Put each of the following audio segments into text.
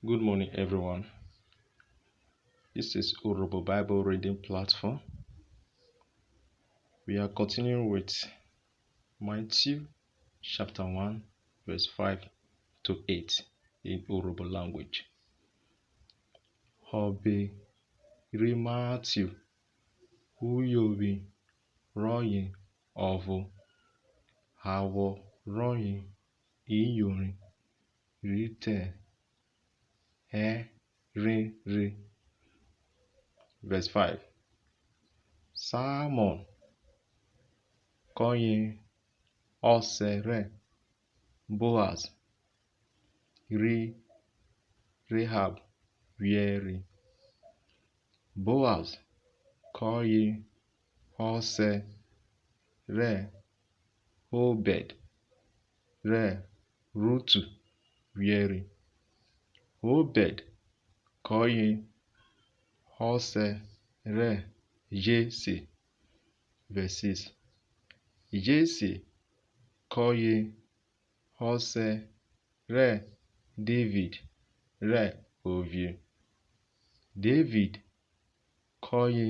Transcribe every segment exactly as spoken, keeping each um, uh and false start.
Good morning, everyone. This is Urhobo Bible Reading Platform. We are continuing with Matthew chapter one, verse five to eight in Urhobo language. Ọbe ri Matthew, uyovwi rọye ọvo, awọ rọye iyorin ri te ẹrenre. Verse five. Salmọn kọye ọsẹ rẹ Boaz ri Rehab vwiẹri. Boaz kọye ọsẹ rẹ Obẹd rẹ Rutu vwiẹri. Obẹd kọye ọsẹ rẹ Jesse. Verse six. Jesse kọye ọsẹ rẹ Devid rẹ ovie. Devid kọye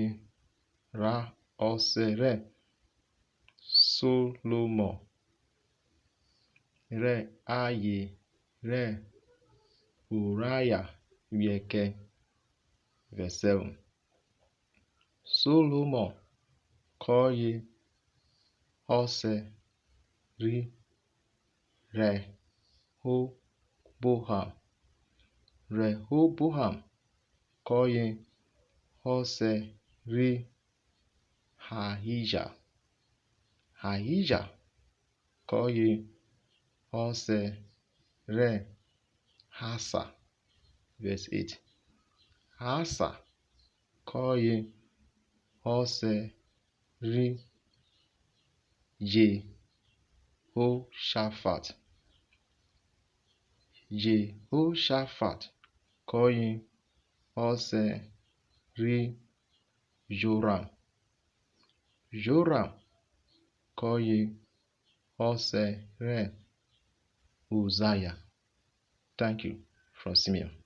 ra ọsẹ rẹ Solomọn rẹ aye rẹ Uraya vwiẹ kẹ. Verse seven. Solomọn kọye ọsẹ ri Rehoboham. Rehoboham kọye ọsẹ ri Ahija. Ahija kọye ọsẹ rẹ Asa. Verse eight. Asa kọye ọsẹ ri Jehoshafat. Jehoshafat kọye ọsẹ ri Joram. Joram kọye ọsẹ rẹ Uzaya. Thank you. From Simeon.